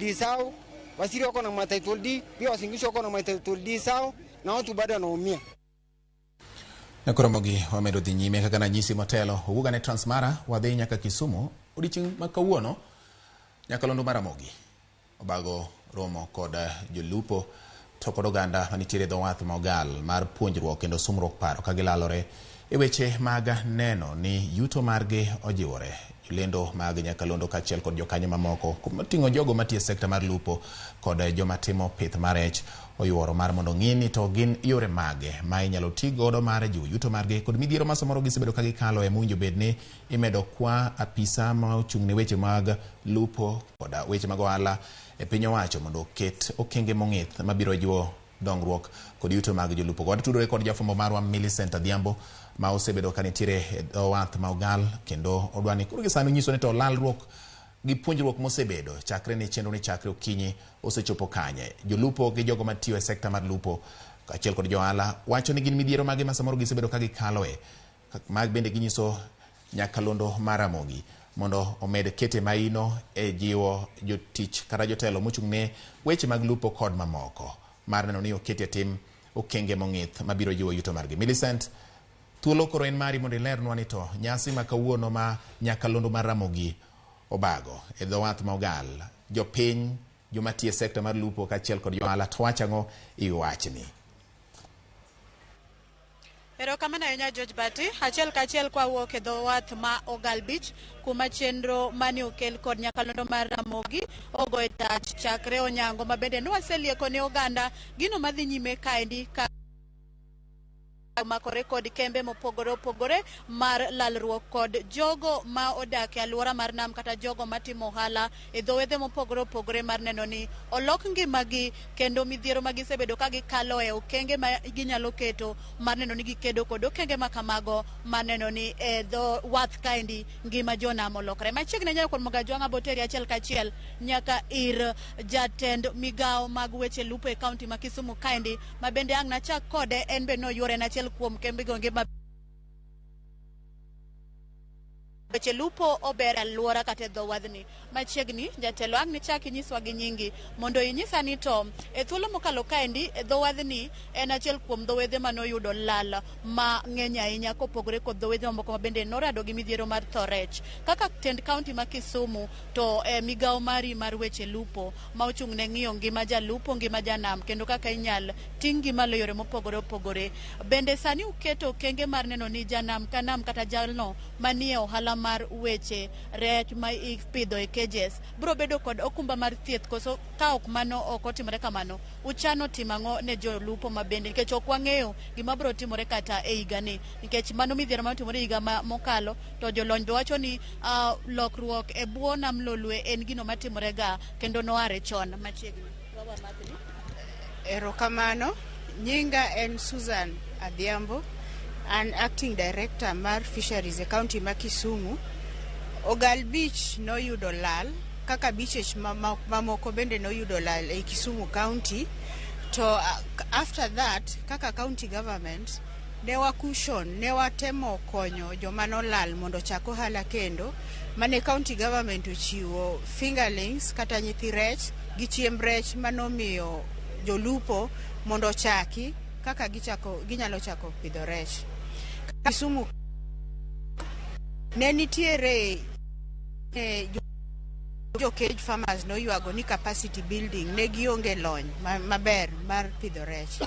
deed zao, Wasiri wako na ma title deed, pia Uasin Gishu wako na ma title deed zao, na watu bado wanaumia. Nyakoromogi wamedo dhi nyime kaka nanyisi motelo. Owuog ane Transmara wadhi nyaka Kisumu odiochieng' ma kawuono nyakalondo mar Ramogi obago romo kod jolupo to kod oganda manitiere e dho wath ma Ogal mar puonjruok kendo sumruok paro ka gilalore e weche mag neno ni yuto margi ojiwore. Jolendo mag nyakalondo kaachiel kod jokanyo mamoko moting'o jogo matiyo e sekta mar lupo kod joma timo pith mar rech oyuoro mar mondo ong'i ni to gin yore mage ma inyalo ti godo mar jiwo yuto margi kod midhiero ma samoro gisebedo ka gikalo e mowinjo bed ni imedo kwa apisa ma ochung' ne weche mag lupo kod weche mag ohala e piny owacho mondo oket okenge mong'ith mabiro jiwo dongruok kod yuto mag jolupo. Watudore kod jafwambo marwa Millicent Adhiambo ma osebedo ka nitiere e dho wath ma Ogal kendo odwa ni koro gi sani onyiso ni to lalruok gi puonjruok mosebedo chakre ni chenro ni chakre okinyi osechopo kanye. Jolupo gi jogo matiyo e sekta mar lupo kaachiel kod johala wacho ni gin midhiero mage ma samoro gisebedo ka gikaloe mag bende ginyiso nyakalondo mar Ramogi mondo omed kete maino e jiwo jotich kata jotelo mochung' ne weche mag lupo kod mamoko mar neno ni okete tim okenge mong'ith mabiro jiwo yuto margi. Millicent, thuolo koro en mari mondo ilernwa ni to nyasi ma kawuono ma nyakalondo mar Ramogi obago e dho wath ma Ogal, jopiny, joma tiyo e sekta mar lupo kaachiel kod johala to wacho ang'o e wi wachni? Erokamano ahinya George Bati. Achiel kachiel kwawuok e dho wath ma Ogal Beach kuma chenro mane okel kod nyakalondo mar Ramogi ogo e tach chakre onyango ma bende nwaselieko ne oganda gino madhi nyime kaendi ka omakore kod kembe mopogore opogore mar lalruok kod jogo ma odak e alwora mar nam kata jogo matimo ohala e dho wedhe mopogore opogore mar neno ni olok ngimagi kendo midhiero ma gisebedo ka gikalo e okenge ma ginyalo keto mar neno ni gikedo kod okenge ma kamago mar neno ni e dho wath kaendi ngima jonam olokore. Machiegni ahinya kuom Mogajwang' Aboteri achiel kachiel nyaka ir jatend migawo mag weche lupo e kaunti ma Kisumu kaendi ma bende ang' nachak kode en be noyuore en achiel kuom kembe go ma weche lupo ober alwora kata e dho wadhni. Machiegni jatelo ang' nichak inyiswa gi nyingi mondo inyisa ni to e thuolo mokalo kaendi e dho wadhni en achiel kuom dho wedhe manoyudo lal ma ng'eny ahinya kopogore kod dho wedhe mamoko ma bende norado gi midhiero mar tho rech. Kaka tend kaunti ma Kisumu to e migawo mari mar weche lupo ma ochung' ne ng'iyo ngima jalupo, ngima janam kendo kaka inyal ting' gi malo e yore mopogore opogore. Bende sani uketo okenge mar neno ni janam ka nam kata jalno manie ohala mar weche rech ma ipidho e cages biro bedo kod okumba mar thieth koso ka ok mano ok otimore kamano uchano timo ang'o ne jolupo ma bende nikech ok wang'eyo gima biro timore kata e higani nikech mano midhiero manotimore higa mokalo to jolony be wacho ni lokruok e bwo nam Lolwe en gino matimore ga kendo noare chon machiegni. Erokamano. Nyinga en Susan Adhiambo. An acting director mar fisheries e county ma Kisumu. Ogal Beach noyudo lal kaka beaches mamoko bende noyudo lal e Kisumu county. To after that kaka county government ne wa cushion, ne watemo konyo joma nolal mondo ochak ohala kendo mane county government ochiwo fingerlings kata nyithi rech gi chiemb rech manomiyo jolupo mondo ochaki kaka gichako ginyalo chako pidho rech. Kisumu ne nitiere jo cage farmers noywago ni capacity building ne gionge lony maber mar pidho rech.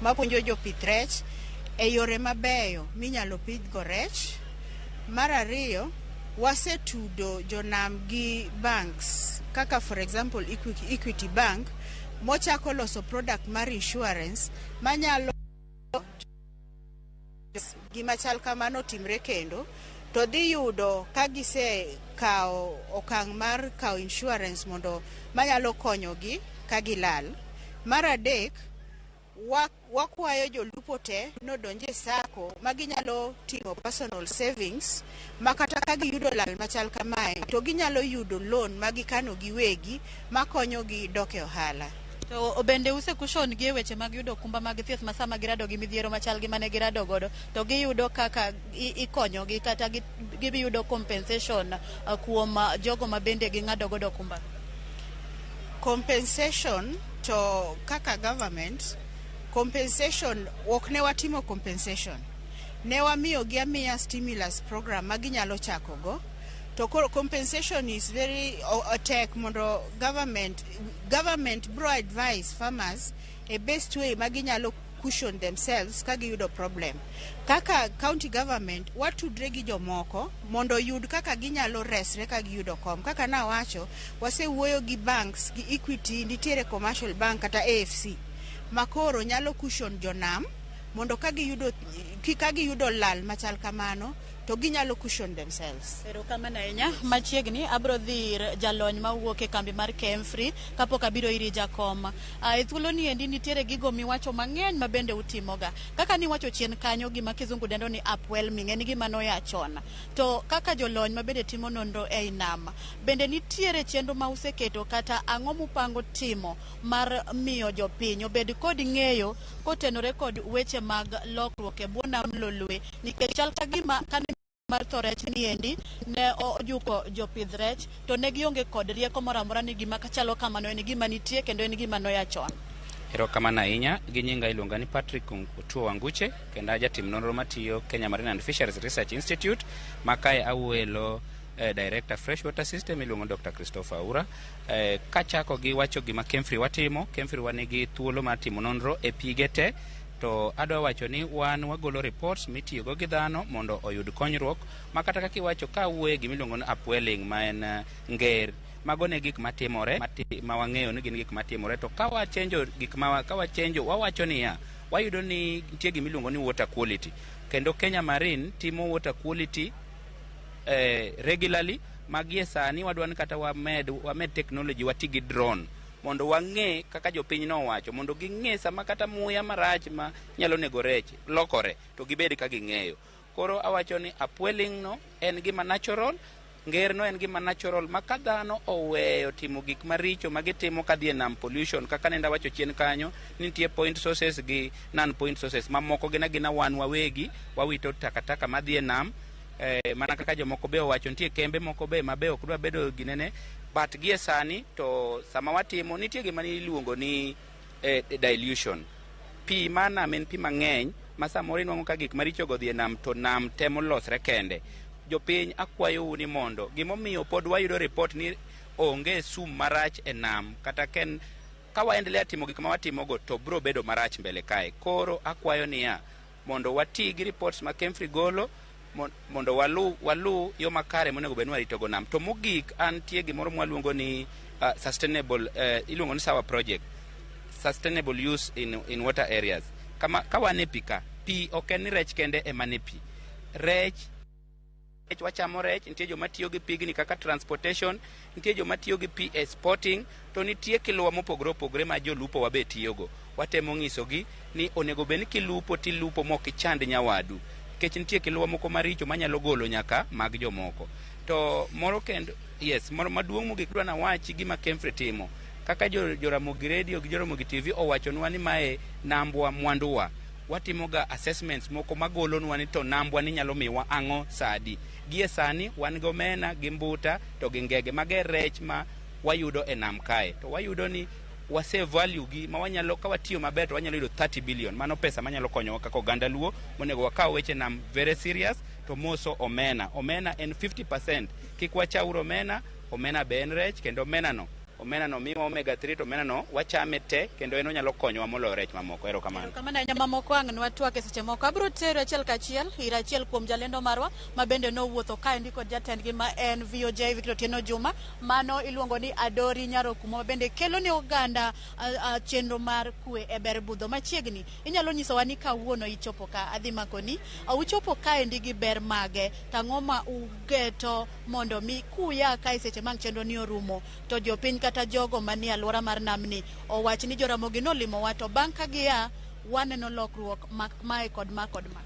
Mapuonjo jopith rech e yore mabeyo minyalo pidhgo rech. Mar ariyo, wasetudo jonam gi banks kaka for example Equity Bank mochako loso product mar insurance manyalo gima chal kamano timre kendo to dhi yudo ka gisekawo okang' mar kawo insurance mondo manyalo konyogi ka gilal. Mar adek, wakwayo jolupo te nodonje sacco ma ginyalo timo personal savings ma kata ka giyudo lal machal kamae to ginyalo yudo loan ma gikano giwegi makonyogi dok e ohala. To bende use cushion gi e weche mag yudo okumba mag thieth ma sama girado gi midhiero machal gi mane girado godo to giyudo kaka ikonyogi kata gibiyudo compensation kuom jogo ma bende ging'ado godo okumba? Compensation to kaka government, compensation ok ne watimo compensation. Ne wamiyo gi amiya stimulus program ma ginyalo chako go. To koro compensation is very tek mondo government bro advise farmers a best way ma ginyalo cushion themselves ka giyudo problem. Kaka county government watudre gi jomoko mondo oyud kaka ginyalo resre ka giyudo kom. Kaka nawacho, wasewuoyo gi banks gi Equity, nitiere commercial bank kata AFC makoro nyalo cushion jonam mondo ka giyudo lal machal kamano to ginyalo cushion themselves. Erokamano ahinya. Machiegni abro dhi ir jalony mawuok e kambi mar KMFRI kapok abiro iri jakom. E thuolo ni endi nitiere gigo miwacho mang'eny ma bende utimoga. Kaka niwacho chien kanyo, gima kizungu dendo ni upwelling en gima noya chon. To kaka jolony ma bende timo nonro ei nam, bende nitiere chenro ma useketo kata ang'o mupango timo mar miyo jopiny obed kod ng'eyo kotenore kod weche mag lokruok e bwo nam lolwe, nikech chal ka gima kane mar tho rech ni endi ne ojuko jopidh rech to ne gionge kod rieko moro amora ni gima chalo kamano en gima nitie kendo en gima noya chon? Erokamano ahinya. Gi nyinga iluonga ni Patrick Otuo Wanguche, kendo ajatim nonro matiyo Kenya Marine and Fisheries Research Institute, ma kae awuoye lo Director Freshwater System iluongo ni Dr. Christopher Aura. Kachako gi wacho gima KEMFRI watimo, KEMFRI wanigi thuolo mar timo nonro e pige te, to adwa wacho ni wan wagolo reports mitiyogo gi dhano mondo oyud konyruok, ma kata kaka iwacho ka awuoye gimiluongo ni upwelling, ma en nger mago ne gik matimore ma wang'eyo ni gin gik matimore. To ka wachenjo gik ma ka wachenjo wawacho niya, wayudo ni nitie gimiluongo ni water quality, kendo Kenya Marine timo water quality regularly. Magie sani wadwa ni kata wamed technology, wati gi drone mondo wang'e kaka jopiny nowacho, mondo ging'e sama kata muya marach ma nyalo nego rech lokore to gibed ka ging'eyo. Koro awacho ni upwelling no en gima natural, nger no en gima natural, ma ka dhano oweyo timo gik maricho ma gitimo kadhi e nam, pollution, kaka nenda wacho chien kanyo, nitie point sources gi non point sources mamoko gin agina wan wawegi wawito takataka madhi e nam. Mana kaka jomoko be owacho, nitie kembe moko be ma be ok dwa bedo ginene, but gie sani to sama watimo nitie gima iluongo ni dilution. Pi mar nam en pi mang'eny ma samoro inwang'o ka gik maricho go dhi e nam to nam temo losre kende. Jopiny, akwayou ni mondo gimomiyo pod wayudo report ni onge sum marach e nam, kata ken ka waendelea timo gik ma watimogo to bro bedo marach mbele kae. Koro akwayo niya, mondo wati gi reports ma KEMFRI golo mondo walu yo makare monego bed ni waritogo nam. To mogik, antie gimoro mwaluongo ni sustainable, iluongo ni SAWA project, sustainable use in water areas. Kama ka wan e pi, ka pi ok en ni rech kende ema ne pi rech wachamo rech, nitie joma tiyo gi pigni kaka transportation, nitie joma tiyo gi pi e sporting, to nitie kiluwa mopogore opogore ma jolupo wabe tiyogo. Watemo ng'isogi ni onego bed ni kilupo tilupo mok ichand nyawadu, nikech nitie kiluwa moko maricho manyalo golo nyaka mag jomoko. To moro kendo, yes, moro maduong' mogik dwa nawachi gima KEMFRI timo kaka jo Joramogi Radio gi Joramogi TV owachonwa ni mae nambwa mwanduwa. Watimoga assessments moko magolonwa ni to nambwa ni nyalo miwa ang'o sadi. Gie sani wan gi omena gi mbuta to gi ngege mage rech ma wayudo e nam kae, to wayudo ni wase value gi ma wanyalo ka watiyo maber to wanyalo yudo 30 billion. Mano pesa manyalo konyowa kaka oganda Luo. Monego wakaw weche nam very serious. To moso omena, omena en 50%. Kik wachaur omena. Omena be en rech, kendo omena no miwa omega 3, to omena no wachame te, kendo en onyalo konyowa moloyo rech mamoko. Erokamano. Erokamano ahinya. Mamoko ang' nwatwak e seche moko. Abiro tero achiel kachiel ir achiel kuom jalendo marwa ma bende nowuotho kaendi kod jatendgi ma en VOJ Victor Otieno Juma. Mano iluongo ni Adori Nyarokumo, ma bende kelo ne oganda chenro mar kwe e ber budho machiegni. Inyalo nyisowa ni kawuono ichopo ka adhi makoni. Uchopo kaendi gi ber mage, to ang'o ma ugeto mondo mi kuya ka e seche mag chenro ni orumo to jopiny kata jogo manie alwora mar namni owach ni Joramogi nolimowa, to bang' ka gia waneno lokruok mae kod ma kod ma?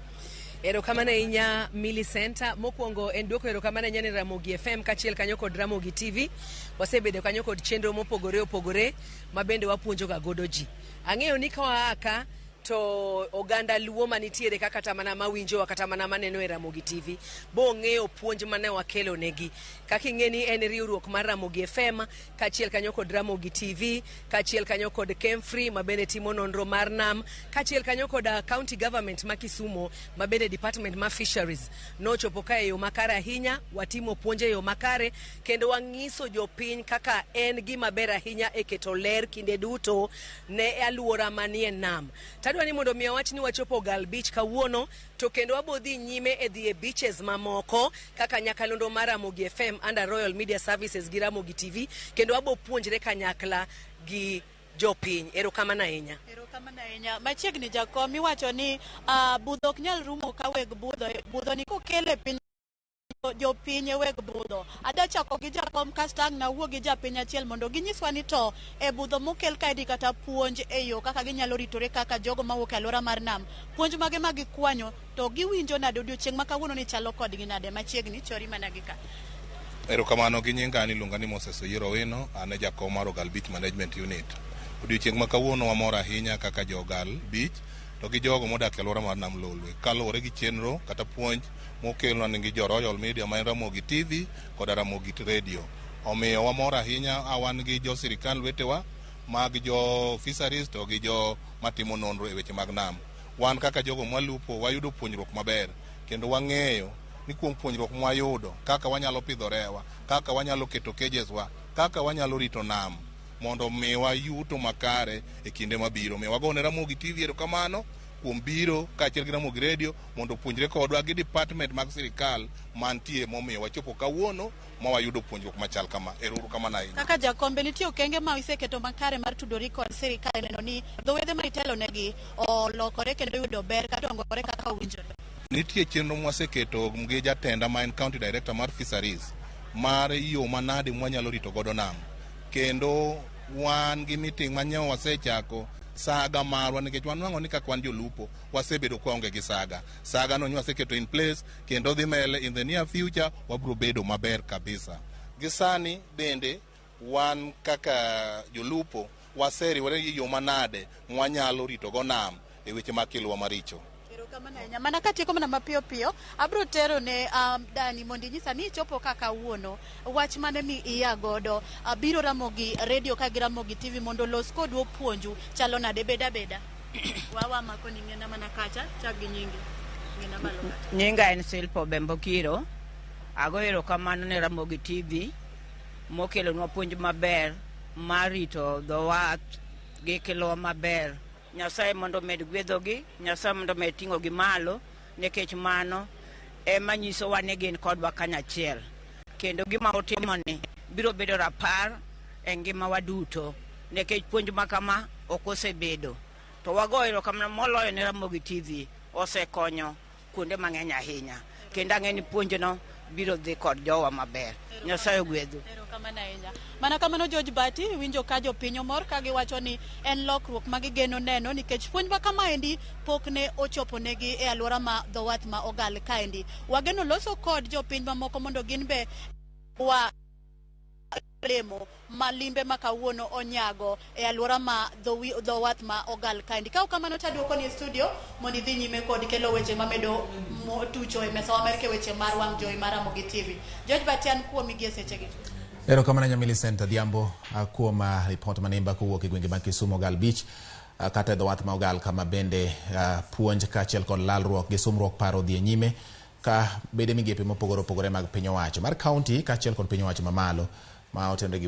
Erokamano ahinya Millicent. Mokwongo en duoko erokamano ahinya ne Ramogi FM kaachiel kanyo kod Ramogi TV. Wasebedo kanyo kod chenro mopogore opogore ma bende wapuonjoga godo ji. Ang'eyo ni ka waa ka to oganda luo manitiere ka kata mana mawinjowa kata mana maneno e Ramogi TV bo ng'eyo puonj mane wakelo negi. Kaka ing'e ni en riwruok mar Ramogi FM kaachiel kanyo kod Ramogi TV kaachiel kanyo kod Kemfrey ma bende timo nonro mar nam kaachiel kanyo kod county government ma Kisumo ma bende department ma fisheries nochopo ka e yo makare ahinya. Watimo puonj e yo makare kendo wang'iso jopiny kaka en gima ber ahinya e keto ler kinde duto ne aluora manie nam. Tadwa ni mondo mi awach ni wachopo Ogal Beach kawuono to kendo wabo dhi nyime e dhi e beaches mamoko kaka nyakalondo mar Ramogi FM under Royal Media Services gi Ramogi TV kendo wabo puonjre kanyakla gi jopiny. Erokamano ahinya. Erokamano ahinya. Machiegni jakom iwacho ni budho ok nyal rumo ka weg budho. Budho ni kokele piny jopiny e weg budho. Adwa chako gi jakom kasto ang' nawuo gi japiny achiel mondo ginyiswa ni to e budho mokel kaendi kata puonj e yo kaka ginyalo ritore kaka jogo mawuok e alwora mar nam. Puonj mage ma gikwanyo to giwinjo nade odiochieng' ma kawuono ni chalo kodgi nade? Machiegni chori mana gi ka. Erokamano gi nyinga an iluonga ni Moses Oyiero Owino, an e jakom mar Ogal Beach Management Unit. Odiochieng' ma kawuono wamor ahinya kaka jo Ogal Beach to gi jogo modak e alwora mar Nam Lolwe kaluwore gi chenro kata puonj mokelnwa gi jo Royal Media ma en Ramogi TV koda Ramogi Radio. Omiyo wamor ahinya wan gi jo sirikal wetewa mag jo fisheries to gi jo matimo nonro e weche mag nam. Wan kaka jogo mwalupo wayudo puonjruok maber kendo wang'eyo ni kuom puonjruok mwayudo kaka wanyalo pidho rewa, kaka wanyalo keto cages wa, kaka wanyalo rito nam mondo miwa yuto makare e kinde mabiro. Omiyo wagone Ramogi TV erokamano kuom biro kaachiel gi Ramogi Radio mondo opuonjre kodwa gi department mag sirikal mantie momiyo wachopo kawuono ma wayudo puonjruok machal kama. Ero uru kamano ahinya. Kaka jakombe nitie okenge ma iseketo makare mar tudori kod sirikal neno ni dho wedhe ma itelo negi olokore kendo yudo ber kata ongore kaka owinjore. Nitie chenro mwaseketo gi jatenda ma en county director mar fisheries mar yo manade mwanyalo rito godo nam. Kendo wan gi meeting ma nyo wasechako saga marwa nikech wanwang'o ni kaka wan jolupo wasebedo kwaonge gi saga. Saga no waseketo in place kendo dhi mbele in the near future wabro bedo maber kabisa. Gi sani bende wan kaka jolupo waseriwore gi yo manade mwanyalo rito go nam e weche mag kilwa maricho. Erokamano ahinya. Mana katieko mana mapiyo piyo, abro tero ne Dani mondo inyisa ni ichopo ka kawuono. Wach mane mi iya godo biro Ramogi Radio ka gi Ramogi TV mondo olos kodu opuonju chalo nade beda beda. Wawa mako ni ng'ena mana kacha, chak gi nyingi. Ng'ena malo kacha. Nyinga en Silpo Bembokiro. Ago erokamano ne Ramogi TV mokelonwa puonj maber mar rito dho wath gi kilwa maber. Nyasaye mondo omed gwedhogi, Nyasaye mondo omed ting'ogi malo, nikech mano ema nyisowa ni gin kodwa kanyachiel. Kendo gima otimoni biro bedo rapar e ngimawa duto, nikech puonj ma kama ok osebedo. To wago erokamano moloyo ne Ramogi TV, osekonyo kuonde mang'eny ahinya. Kendo ang'e ni puonjno biro dhi kod jowa maber. Nyasaye ogwedhu. Erokamano ahinya. Mana kamano George Bati, winjo ka jopiny omor ka giwacho ni en lokruok ma gigeno neno nikech puonj ma kamaendi pok ne ochopo negi e alwora ma dho wath ma Ogal kaendi. Wageno loso kod jopiny mamoko mondo gin be wa lemo ma limbe ma kawuono onyago e alwora ma dho wath ma Ogal kaendi. Ka ok kamano to aduoko ni e studio mondo idhi nyime kod kelo weche mamedo tucho e mesawa mar weche mar wang' jowi mar Ramogi TV. George Bati an kuomi gi e sechegi. Erokamano ahinya Millicent Adhiambo kuom ripot manimba kowuok e gwenge mag Kisumu Ogal Beach kata e dho wath ma Ogal kama bende puonj kaachiel kod lalruok gi sumruok paro dhi e nyime ka bede migepe mopogore opogore mag piny owacho mar county kaachiel kod piny owacho mamalo ma otenore gi